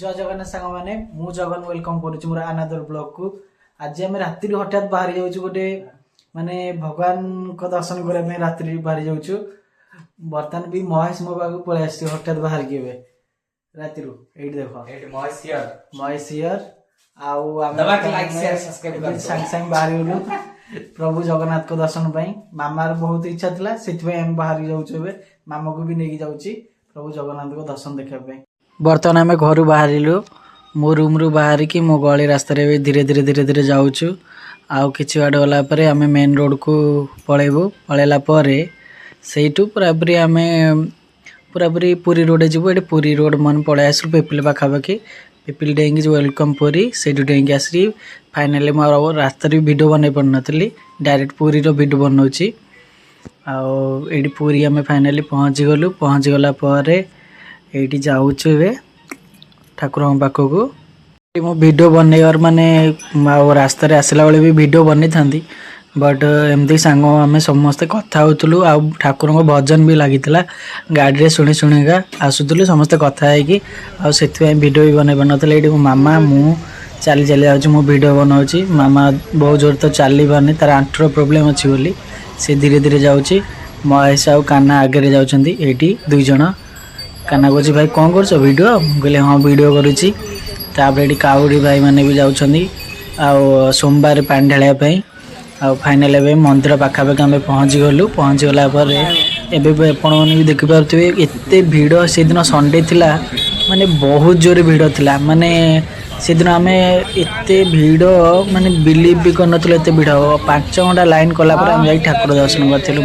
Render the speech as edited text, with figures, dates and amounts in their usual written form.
ଜୟ ଜଗନ୍ନାଥ ସାଙ୍ଗମାନେ, ମୁଁ ଜଗନ welcome କରୁଛି ମୋର ଆନାଦର ବ୍ଲଗକୁ। ଆଜି ଆମେ ରାତିରୁ ହଠାତ୍ ବାହାରି ଯାଉଛୁ ଗୋଟେ ମାନେ ଭଗବାନଙ୍କ ଦର୍ଶନ କରିବା ପାଇଁ। ରାତିରେ ବାହାରି ଯାଉଛୁ। ବର୍ତ୍ତମାନ ବି ମହେଶ ମୋ ପାଖକୁ ପଳେଇ ଆସିଛି ହଠାତ୍ ବାହାରିକି ଏବେ ରାତିରୁ। ଏଇଠି ଦେଖ। ଏଇଠି ମହେଶ ସିୟର। ମହେଶ here. ଆଉ ଆମେ ଦବାକି like, share, subscribe ଏବେ କରନ୍ତୁ। ସାଙ୍ଗେ ସାଙ୍ଗେ ବାହାରିଗଲୁ ପ୍ରଭୁ ଜଗନ୍ନାଥଙ୍କ ଦର୍ଶନ ପାଇଁ। ମାମାର ବହୁତ ଇଚ୍ଛା ଥିଲା, ସେଥିପାଇଁ ଆମେ ବାହାରି ଯାଉଛୁ ଏବେ। ମାମାକୁ ବି ନେଇକି ଯାଉଛି ପ୍ରଭୁ ଜଗନ୍ନାଥଙ୍କ ଦର୍ଶନ ଦେଖିବା ପାଇଁ। ବର୍ତ୍ତମାନ ଆମେ ଘରୁ ବାହାରିଲୁ। ମୋ ରୁମ୍ରୁ ବାହାରିକି ମୋ ଗଳି ରାସ୍ତାରେ ଏବେ ଧୀରେ ଧୀରେ ଧୀରେ ଧୀରେ ଯାଉଛୁ। ଆଉ କିଛି ବାଟ ଗଲା ପରେ ଆମେ ମେନ୍ ରୋଡ଼କୁ ପଳେଇବୁ। ପଳେଇଲା ପରେ ସେଇଠୁ ପୁରାପୁରି ଆମେ ପୁରାପୁରି ପୁରୀ ରୋଡ଼ ଯିବୁ। ଏଠି ପୁରୀ ରୋଡ଼ ମାନେ ପଳେଇ ଆସିଲୁ ପିପିଲି ପାଖାପାଖି। ପିପିଲି ଡେଇଁକି ଯେଉଁ welcome Puri, ସେଇଠୁ ଡେଇଁକି ଆସିକି ଫାଇନାଲି ମୁଁ ଆଉ ରାସ୍ତାରେ ବି ଭିଡ଼ିଓ ବନେଇ ପାରୁନଥିଲି, ଡାଇରେକ୍ଟ ପୁରୀର ଭିଡ଼ିଓ ବନଉଛି। ଆଉ ଏଇଠି ପୁରୀ ଆମେ ଫାଇନାଲି ପହଞ୍ଚିଗଲୁ। ପହଞ୍ଚିଗଲା ପରେ ଏଇଠି ଯାଉଛୁ ଏବେ ଠାକୁରଙ୍କ ପାଖକୁ। ମୁଁ ଭିଡ଼ିଓ ବନେଇବାର ମାନେ ଆଉ ରାସ୍ତାରେ ଆସିଲା ବେଳେ ବି ଭିଡ଼ିଓ ବନେଇଥାନ୍ତି, ବଟ୍ ଏମିତି ସାଙ୍ଗ ଆମେ ସମସ୍ତେ କଥା ହେଉଥିଲୁ ଆଉ ଠାକୁରଙ୍କ ଭଜନ ବି ଲାଗିଥିଲା ଗାଡ଼ିରେ, ଶୁଣି ଶୁଣିକା ଆସୁଥିଲୁ ସମସ୍ତେ କଥା ହେଇକି। ଆଉ ସେଥିପାଇଁ ଭିଡ଼ିଓ ବି ବନେଇ ପାରୁନଥିଲି। ଏଇଠି ମୋ ମାମା, ମୁଁ ଚାଲି ଚାଲି ଯାଉଛି, ମୁଁ ଭିଡ଼ିଓ ବନାଉଛି। ମାମା ବହୁତ ଜୋର ତ ଚାଲି ପାରୁନି, ତାର ଆଣ୍ଠୁର ପ୍ରୋବ୍ଲେମ୍ ଅଛି ବୋଲି ସେ ଧୀରେ ଧୀରେ ଯାଉଛି। ମହେଶ ଆଉ କାହ୍ନା ଆଗରେ ଯାଉଛନ୍ତି ଏଇଠି ଦୁଇ ଜଣ। କାହ୍ନା କହୁଛି, "ଭାଇ, କ'ଣ କରୁଛ ଭିଡ଼ିଓ?" ମୁଁ କହିଲି, "ହଁ, ଭିଡ଼ିଓ କରୁଛି।" ତାପରେ ଏଠି କାଉଡ଼ି ଭାଇମାନେ ବି ଯାଉଛନ୍ତି ଆଉ ସୋମବାର ପାଣି ଢାଳିବା ପାଇଁ। ଆଉ ଫାଇନାଲ୍ ଏବେ ମନ୍ଦିର ପାଖାପାଖି ଆମେ ପହଞ୍ଚିଗଲୁ। ପହଞ୍ଚିଗଲା ପରେ ଏବେ ବି ଆପଣମାନେ ବି ଦେଖିପାରୁଥିବେ ଏତେ ଭିଡ଼। ସେଦିନ ସଣ୍ଡେ ଥିଲା, ମାନେ ବହୁତ ଜୋରେ ଭିଡ଼ ଥିଲା। ମାନେ ସେଦିନ ଆମେ ଏତେ ଭିଡ଼ ମାନେ ବିଲିଭ୍ ବି କରିନଥିଲୁ ଏତେ ଭିଡ଼ ହେବ। 5 ଘଣ୍ଟା ଲାଇନ୍ କଲା ପରେ ଆମେ ଯାଇକି ଠାକୁର ଦର୍ଶନ କରିଥିଲୁ।